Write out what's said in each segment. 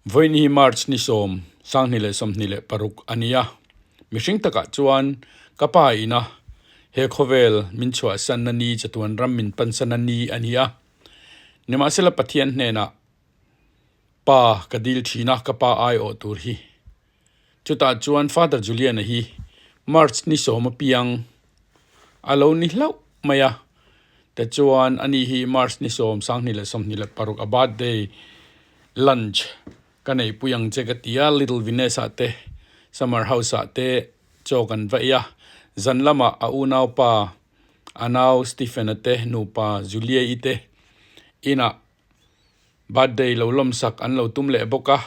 Vawiin hi March ni sawm, 2026 a ni a. Mihring takah chuan ka pa ina he khawvel min chhuahsanna ni chatuan ram min pansanna ni a ni a. Nimahsela Pathian hnenah pa ka dil thin a, ka pa aiawh tur hi. Chutah chuan Father Julian-a hi March ni sawm apiang a lo ni hlauh mai a, tichuan ani hi March ni sawm 2026 a birthday lunch ka neihpui ang che ka ti a, Little Vines-ah te Summer House-ah te chaw kan va ei a, zan lamah a unaupa a nau Stephen-a te nupa Julia-i te inah Birthday lo lawmsak an lo tum leh bawk a,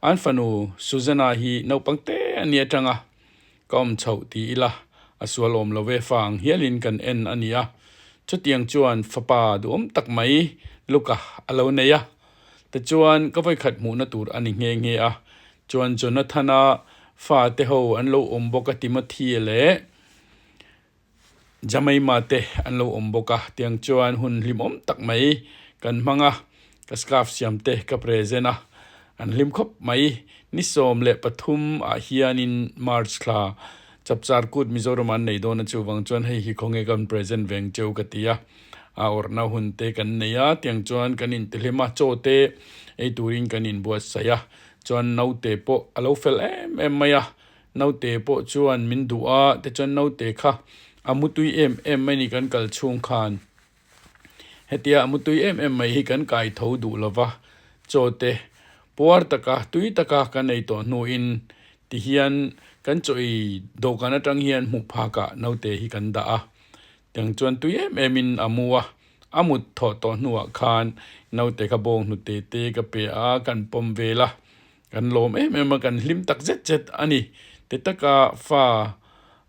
an fanu Susanna hi naupang te a ni atanga ka awm chhoh ti ila a sual awm lo ve fa ang hialin kan en a ni a. Chutiang chuan fapa duhawm tak mai Luka a lo nei a, tichuan ka vawikhat hmuhna tur a ni nghe nghe a, chuan Jonathana fa te ho an lo awm bawk a Timothy leh Jamaima te an lo awm bawk a, tiang chuan hun hlimawm tak mai kan hmang a, ka scarf siam te ka present a, an hlim khawp mai. Ni 13 ah hianin March thla Chapchar Kut Mizoram an nei dawn a chuvang chuan hei hi khawnge kan present veng cheu ka ti a, a awrhna hun te kan nei a, tiang chuan kan intihlim a, chaw te ei turin kan inbuatsaih a, chuan naute pawh a lo fel em em mai a, Naute pawh chuan min duh a, tichuan naute kha a mutui em em mai ni kan kal chhung khan. Hetia a mutui em em mai hi kan kai tho duh lo va, chaw te puar taka tui taka kan ei tawh hnuin tihian kan chaw ei dawhkan atang hian hmuh phakah naute hi kan dah a, tiang chuan tui em em in a mu a, a mut thawh tawh hnuah khan naute kha bawng hnute te ka pe a, kan pawm vel a. Kan lawm em em a, kan hlim tak zet zet a ni. Ti taka fa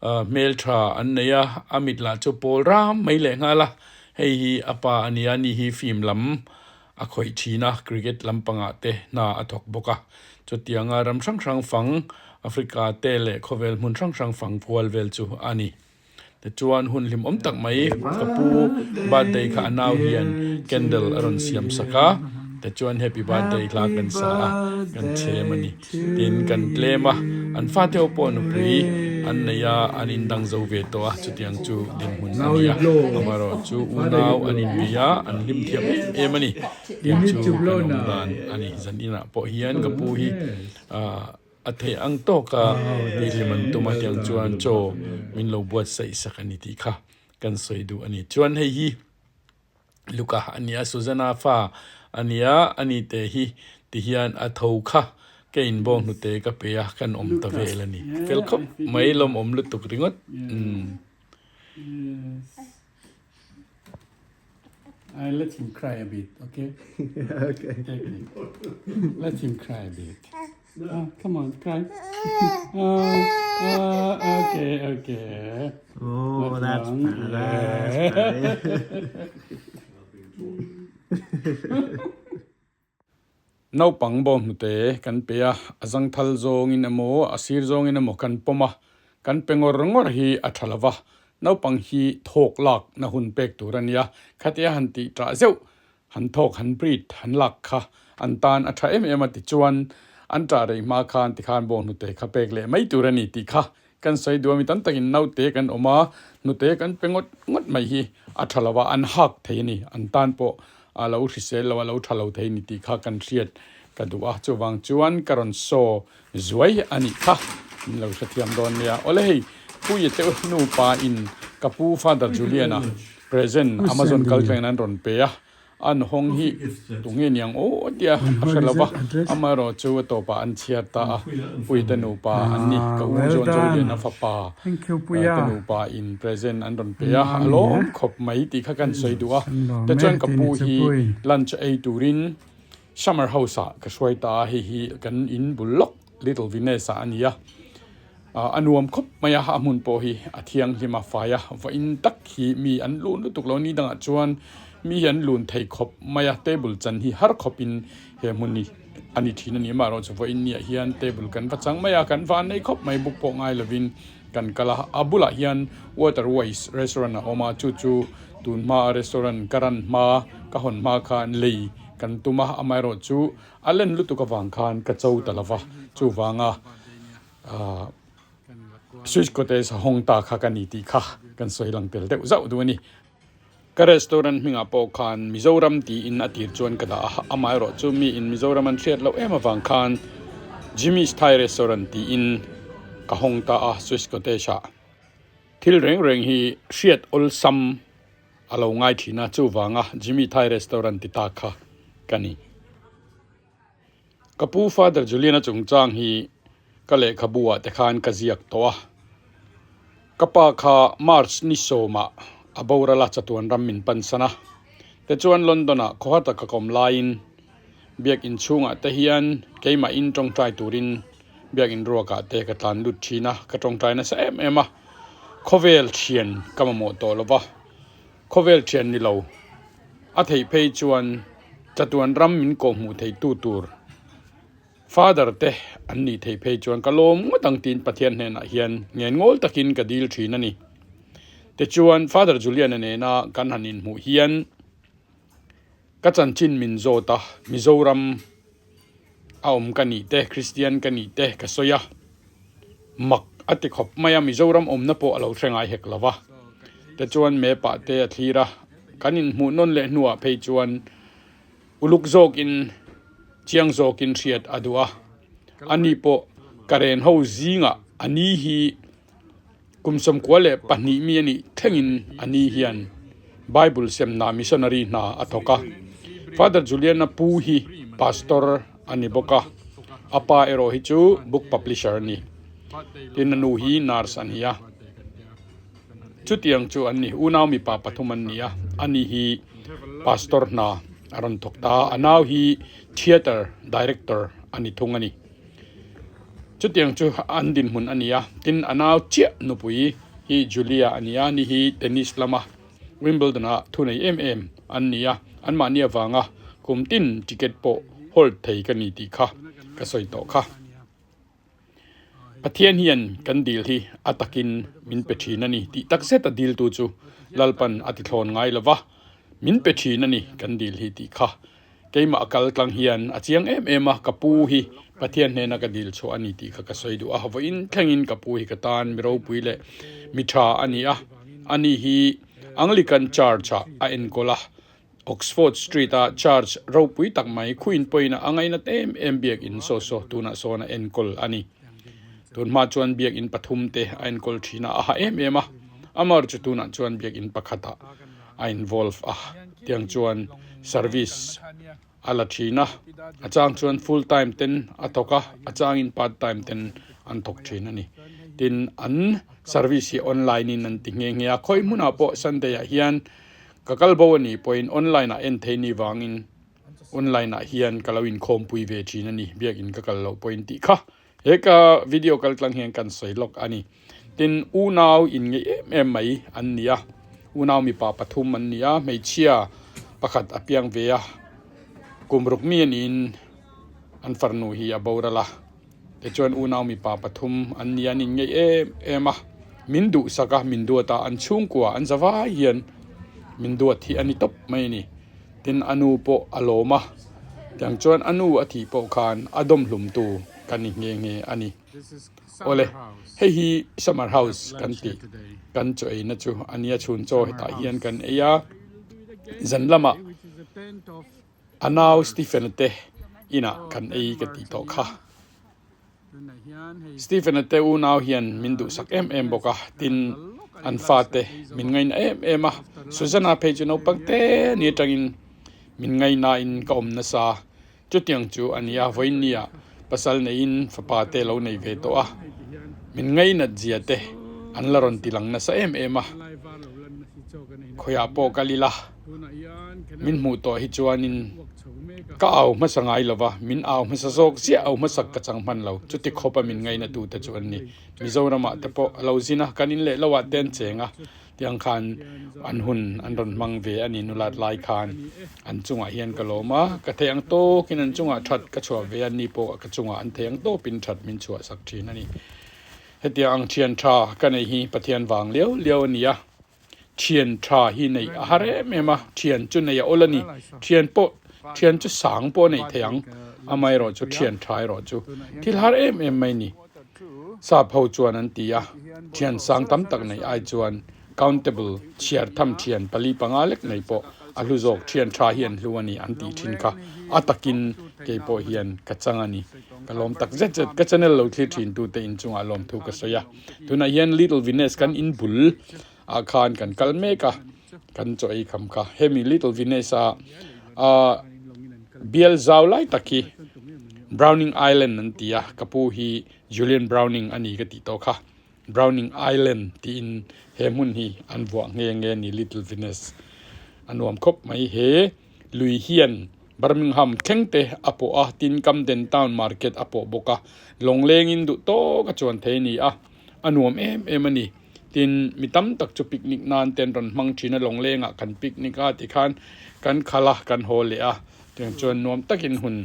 hmeltha an nei a, a mit lah chu pawl ram mai leh nghal a. Hei hi a pa a nia, ni hi film lam a khawih thin a, cricket lampangah te hna a thawk bawk a. Chutianga ram hrang hrang fang, Africa te leh khawvel hmun hrang hrang fang kual vel chu a ni. Tichuan hun hlimawm tak mai ka pu birthday kha a nau hian candle a rawn siam sak a, tichuan happy birthday hla kan sa a, kan chhem a ni. Tin, kan tlem a, an fate ho pawh nupui an nei a, an indang zo ve tawh a, chutiang chu dinhmun a ni a. Amaherawhchu unau an inbei a, an hlim thiam em em a ni. Tiang chu kan awm dan a ni. Zan inah pawh hian ka pu hi ah. A theih ang tawka tihlim an tum a tiang chuan chaw min lo buatsaih sak a ni tih kha kan sawi duh a ni. Chuan hei hi Luka a nia, Susanna fa a nia, a ni te hi ti hian a tho kha ka inbawng hnute ka pe a, kan awm ta vel a ni. Fel khawp mai lawmawm lutuk ringawt. I let him cry a bit, okay? Okay. Okay. Let him cry a bit. Oh, come on, cry. Oh, oh, okay, okay. Oh, Not that's long. better. That's Yeah. better. Naupang bawng hnute kan pe a, a zangthal zawngin emaw, a sir zawngin emaw kan pawm a, kan pe ngawr ngawr hi a tha lova, naupang hi thawk lak na hun pek tur a nia, khatia han tih tah zeuh, han thawk han breathe han lak kha an tan a tha em em a tichuan an tah rei hma khan tikhan bawng hnute kha pek leh mai tur a ni tih kha kan sawi duh a mi tam takin naute kan awm a, hnute kan pe ngawt ngawt mai hi a tha lo a, an hak thei a ni, an tan pawh a lo hrisel lo a lo tha lo thei a ni tih kha kan hriat ka duh a, chuvang chuan ka rawn saw zuai a nih kha min lo hrethiam dawn nia. Awle hei Puia te nupa in ka pu Father Julian-a present Amazon kaltlengin an rawn pe a, An hawng hi tunge niang aw tia a hre lo va, amaherawh chu a tawpah an chhiar ta a, Puite nupa an ni, ka u John Zoliana fapa te nupa in present an rawn pe a, a lawm khawp mai tih kha kan sawi duh a, tichuan ka pu hi lunch ei turin summer house ah ka hruai ta a, hei hi kan in bul lawk Little Vines ah a ni a, a nuam khawp mai a, a hmun pawh hi a thianghlim a fai a, vawiin tak hi mi an lun lutuk lo ni dangah chuan mi hi an lun thei khawp mai a, table chan hi har khawpin he hmun hi a ni thin a ni amaherawhchu vawiin niah hian table kan va chang mai a, kan van nei khawp mai book pawh ngai lovin kan kal a, a bulah hian water ways restaurant a awm a, chu chu tun hmaa restaurant ka ran hma ka hawn hma khan lei. kan tum a, amaherawhchu a len lutuk avang khan ka cho ta lo va, chuvanga ahh Swiss Cottage a hawng ta kha ka ni tih kha kan sawi lang tel deuh zauh duh a ni. Ka restaurant hmingah pawh khan Mizoram tiin a tir chuan ka dah a, amaherawhchu miin Mizoram an hriat loh em avang khan Jimmy's Thai Restaurant tiin ka hawng ta a Swiss Cottage ah. Thil reng reng hi hriat awlsam a lo ngai thin a, chuvanga Jimmy Thai Restaurant ti ta kha ka ni. Ka pu Father Julian-a chungchang hi ka lehkhabu ah te khan ka ziak tawh a. Ka pa kha March ni sawmah a boral a chatuan ram min pansan a. Tichuan London ah khawhar taka ka awm laiin biakin chhungah te hian keimah in tawngtai turin biakin ruakah te ka tlan lut thin a, ka tawngtai nasa em em a. Khawvel thian ka mamawh tawh lo va, khawvel thian ni lo a theih phei chuan chatuan ram min kawhhmuh theih tu tur Father te an nih theih phei chuan ka lawm ngawt ang tiin Pathian hnenah hian ngen ngawl takin ka dil thin a ni. Tichuan Father Julian-a nena kan han inhmuh hian ka chanchin min zawt a, Mizoram a awm ka nih te, Kristian ka nih te ka sawi a, mak a ti khawp mai a, Mizoram awmna pawh a lo hre ngai hek lo va. Tichuan map-ah te a thlir a, kan inhmuh nawn leh hnuah phei chuan Uluk zawkin, chiang zawkin hriat a duh a. Ani pawh Karen ho zingah a ni hi kum 92 mi a nih thlengin a ni hian Bible semna missionary hna a thawk a. Father Julian-a pu hi pastor a ni bawk a, a pa erawh hi chu book publisher a ni. Tin, a nu hi nurse a ni a. Chutiang chu an ni, unau mipa pathum an ni a, ani hi pastor hna a rawn thawk ta a, a nau hi theatre director a ni thung a ni. Chutiang chu an dinhmun a ni a, tin a nau chiah nupui hi Julia a ni a, ani hi tennis lama Wimbledon ah thunei em em an ni a, anmahni avanga kum tin ticket pawh hold thei ka ni tih kha ka sawi tawh kha. Pathian hian kan dil hi a takin min pe thin a ni tih tak zet a diltu chu Lalpan a ti thlawn ngai lo va, min pe thin a ni kan dil hi tih kha keimah a kal tlang hian a chiang em em a, ka pu hi Pathian hnena ka dil chhuah a ni tih kha ka sawi duh a, vawiin thlengin ka pu hi ka tan mi ropui leh mi tha a ni a, ani hi Anglican Church-ah a enkawl a. Oxford Street a church ropui tak mai khuin pawhin a ngainat em em biakinn saw saw tunah sawn a enkawl a ni. Tun hma chuan biakinn pathum te a enkawl thin a, a ha em em a, amar chu tunah chuan biakinn pakhatah a involve a, tiang chuan service a la thin a, a chang chuan full time ten a thawk a, a changin part time ten an thawk thin a ni. Tin, an service hi online in an ti nghe nghe a, khawi hmunah pawh Sunday ah hian Ka kal bo a nih pawhin online ah en thei ni vangin online ah hian ka lo inkhawmpui ve thin a ni, biakin ka kal loh pawhin tih kha he ka video kal tlang hian kan sawi lawk a ni. Tin, unau in ngeih em em mai an ni a, unau mipa pathum an ni a, hmeichhia pakhat a piang ve a, kum ruk mi a niin an farnu hi a boral a. Tichuan unau mipa pathum an ni an inngeih em em a, min duhsak a, min duat a, an chhungkua an za vai hian min duat hi a ni tawp mai a ni. Tin, a nu pawh a lawm a, tiang chuan a nu a thih pawh khan a dawmhlumtu ka ni nghe nghe a ni. Awle, hei hi summer house kan tih kan chaw eina chu a nia, chhun chaw hetah hian kan ei a, zan lamah A nau Stephen-a te inah kan ei ka tih tawh kha. Stephen-a te unau hian min duhsak em em bawk a, tin an fate min ngaina em em a. Susanna phei chu naupang te ni atangin min ngainain ka awm nasa. Chutiang chu a nia, vawiinniah pasal neiin fapa te lo nei ve tawh a, min ngainat zia te an la rawn ti lang nasa em em a. Khawiah pawh kal ila. Min hmuh tawh hi chuanin ka au hmasa ngai lo va, min au hmasa zawk ziah au hmasak ka chang hman lo. Chuti khawpa min ngaina tute chu an ni. Mizoramah te pawh a lo zin a, kan in leh lo ah te an cheng a, tiang khan an hun an rawn hmang ve a ni nulat lai khan an chungah hian ka lawm a, ka thei ang tawkin an chungah that ka chhuah ve a, ni pawh ka chungah an thei ang tawpin that min chhuah sak thin a ni. Hetiang ang thian tha ka nei hi Pathian vang liau liau a ni a. Thian tha hi neih a har em em a, thian chu nei a awl a ni. Thian pawh. Thian chu sang pawh a neih thei ang, amaherawh chu thian tha erawh chu thil har em em mai ni. Sap ho chuan an ti a, thian sang tam tak neih ai chuan countable chhiar tham thian pali panga lek nei pawh a hlu zawk thian tha hi an hlu a ni an tih thin kha a takin kei pawh hian ka chang a ni. Ka lawm tak zet zet. Ka channel lo thlir thin tute inchungah lawmthu ka sawi a. Tunah hian Little Venice kan in bul ah khan kan kal mek a, kan chaw ei kham kha. Hemi Little Venice a ah bial zau lai tak hi Browning Island an ti a, ka pu hi Julian Browning a ni ka tih tawh kha. Browning Island tiin he hmun hi an vuah nghe nghe a ni Little Venice a nuam khawp mai. He lui hian Birmingham thleng te a pawh a, tin Camden Town Market a pawh bawk a, lawnglengin duh tawk a chuan thei a ni a, a nuam em em a ni. Tin, mi tam tak chu picnic nan te an rawn hmang thin a, lawnglengah kan picnic a tikhan kan khal a, kan haw leh a, tiang chuan nuam takin hun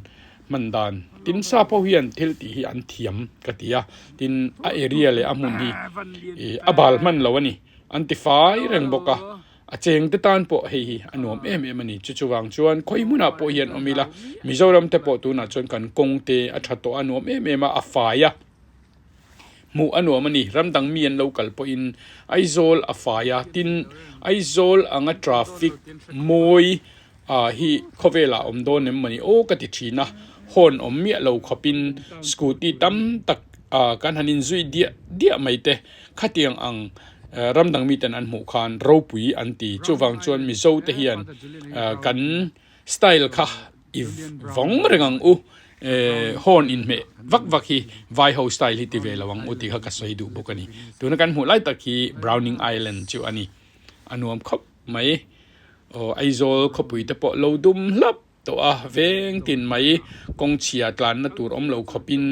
hman dan. Tin, sap ho hian thil tih hi an thiam ka ti a, tin a area leh a hmun hi ih a bal hman lo a ni, an ti fai reng bawk a, a cheng te tan pawh hei hi a nuam em em a ni. Chu chuvang chuan khawi hmunah pawh hian awm ila, Mizoram te pawh tunah chuan kan kawng te a tha tawh a, nuam em em a, a fai a. Hmuh a nuam a ni. Ram dang mi an lo kal pawhin Aizawl a fai a, tin Aizawl anga traffic mawi ah hi khawvelah awm dawn em mawni aw ka ti thin a, horn awm miah lo khawpin scooty tam tak ah kan han inzui diah diah mai te khatiang ang ram dang miten an hmuh khan ropui an ti. Chuvang chuan Mizo te hian kan style kha I vawng reng ang u, horn inhmeh vak vak hi vai ho style hi ti ve lo ang u tih kha ka sawi duh bawk a ni. Tuna kan hmuh lai tak hi Browning Island chu a ni. A nuam khawp mai. Aw Aizawl khawpui te pawh lo dum hlap tawh a, veng tin mai kawng chhia tlanna tur awm lo khawpin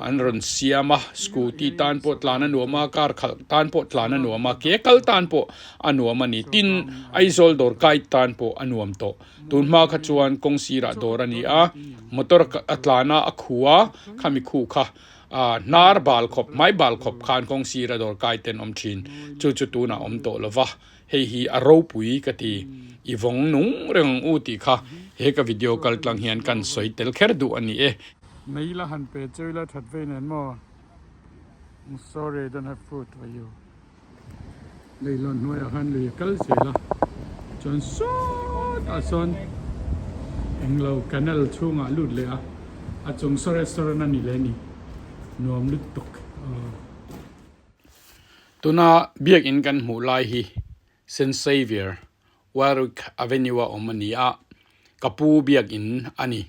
an rawn siam a, scooty tan pawh tlan a nuam a, car khalh tan pawh tlan a nuam a, ke kal tan pawh a nuam a ni. Tin, Aizawl dawr kai tan pawh a nuam tawh. Tun hma kha chuan kawng sirah dawr a ni a, motor a tlan a, a khu a, khami khu kha hnar bal khawp, hmai bal khawp khan kawng sira dawr kai ten awm thin. Chu chu tunah awm tawh lo va, hei hi a ropui ka ti. I vawng nung reng ang u tih kha he ka video kal tlang hian kan sawi tel kher duh a ni e. Nei la han pe cheu ila that vei nen maw? I'm sorry I don't have food for you. Leihlawn hnuaiah khan lui a kal zel a, chuan sawtah sawn englo canal chhungah a lut leh a, a chung saw restaurant a ni leh a ni, nuam lutuk aw. Tuna biakin kan hmuh lai hi Saint Xavier, Warwick Avenue a awm a ni a, ka pu biakin a ni.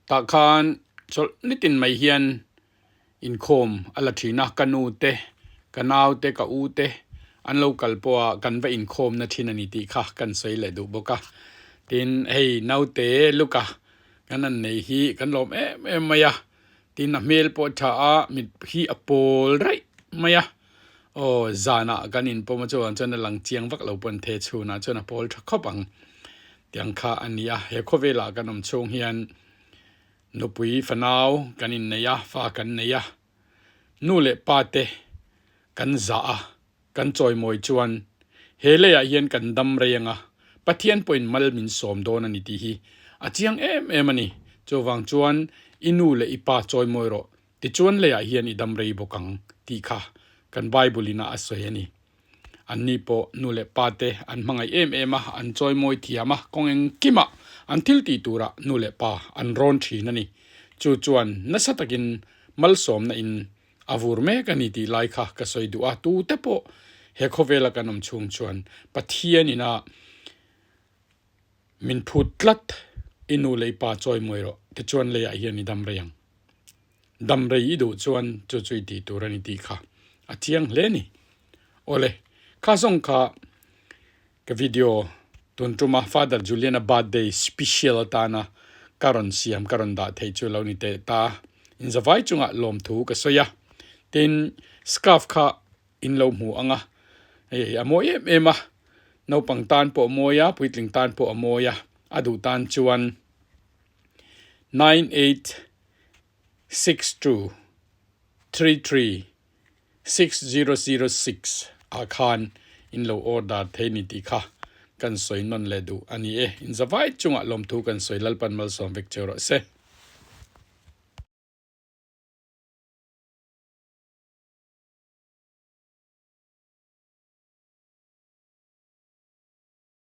Tah khan chawlh nitin mai hian inkhawm a la thin a, ka nu te, ka nau te, ka u te an lo kal pawh a kan va inkhawm na thin a ni tih kha kan sawi leh duh bawk a. Tin, hei naute Luka kan han nei hi kan lawm em em mai a, tin a hmel pawh a tha a, mit hi a pawl raih mai a, aw zanah kan inpawm a chuan chuan a lang chiang vak lo pawh an the chhunah chuan a pawl tha khawp ang. Tiang kha a ni a, he khawvelah kan awm chhung hian nupui fanau kan innei a, fa kan nei a, nu leh pa te kan zah a, kan chawimawi chuan he leiah hian kan dam rei ang a, Pathian pawhin mal min sawm dawn a ni tih hi a chiang em em a ni. Chuvang chuan i nu leh i pa chawimawi rawh, tichuan leiah hian i dam rei bawk ang tih kha kan Bible ina a sawi a ni. Anni pawh nu leh pa te an hmangaih em em a, an chawimawi thiam a, kawng engkimah an thil tih turah nu leh pa an rawn thin a ni. Chu chuan nasa takin malsawmna in a vur mek a ni tih lai kha ka sawi duh a, tute pawh he khawvela kan awm chhung chuan Pathian ina min phut tlat i nu leh i pa chawimawi rawh tichuan leiah hian i dam rei ang. Dam rei i duh chuan chu chu i tih tur a ni tih kha a chiang hle ni. Awle, kha zawng kha ka video tun tuma Father Julian-a birthday special atana ka rawn siam ka rawn dah theih chu lo ni teh ta. Inzavai chungah lawmthu ka sawi a, tin scarf kha in lo hmu ang a, hei a mawi em em a, naupang tan pawh a mawi a, puitling tan pawh a mawi a, a duh tan chuan 9862 33 6006 ah khan in lo order thei ni tih kha. Kan sawi nawn leh duh a ni e. Inzavai chungah lawmthu kan sawi Lalpan malsawm vek cheu rawh se.